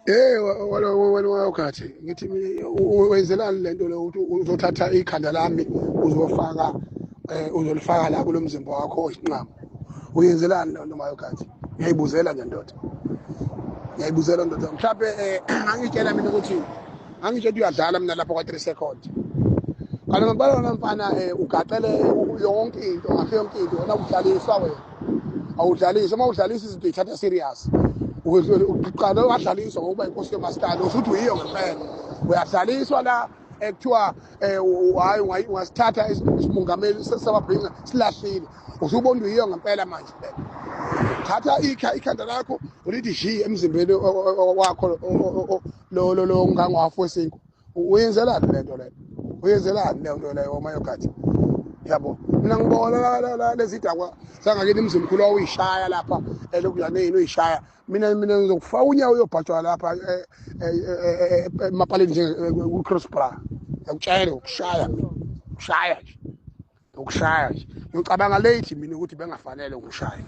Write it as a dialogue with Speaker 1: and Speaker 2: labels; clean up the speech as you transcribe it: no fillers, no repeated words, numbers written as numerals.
Speaker 1: Eh wena wena wayokhathi ngithi wenzelani lento le ukuthi uzothatha ikhanda lami uzofaka uzolifaka la kulomzimba wakho oyisinqamu. Uyenzelani lento mayokhathi? Ngiyayibuzela nje ndoda. Ngiyayibuzela ndoda. Mhlawumbe ngangitshela mina ukuthi ngangitshela uyadlala mina lapho kwa 3 second. Kanti ngempela wena mfana ugaxele yonke into, ngakho yonke into wena udlaliswa wena. Awudlalisi, uma udlalisa izinto uyithatha serious. Uqale wadlaliswa ngokuba inkosi yomaskandi, usuthi uyiyo ngempela. Uyadlaliswa la ekuthiwa hayi ungasithatha isimungameli sababhinca silahlile. Usubona uyiyo ngempela manje. Thatha ikhanda lakho ulithi ji emzimbeni wakho lo lo lo ngangohafu wesinkwa. Uyenzelani lento leyo? Uyenzelani leyo nto leyo mayokhathi? Yabo, mina ngibona lezi dakwa sangakini imzimkhulu wawuyishaya lapha elokuyaneni uyishaya. Mina ngizokufaka unyawo uyobhajwa lapha emapaleni nje ku-cross bra. Ngiyakutshela ukushaya mina, ukushaya nje, ukushaya nje. Ngicabanga late mina ukuthi bengafanele ngishaye.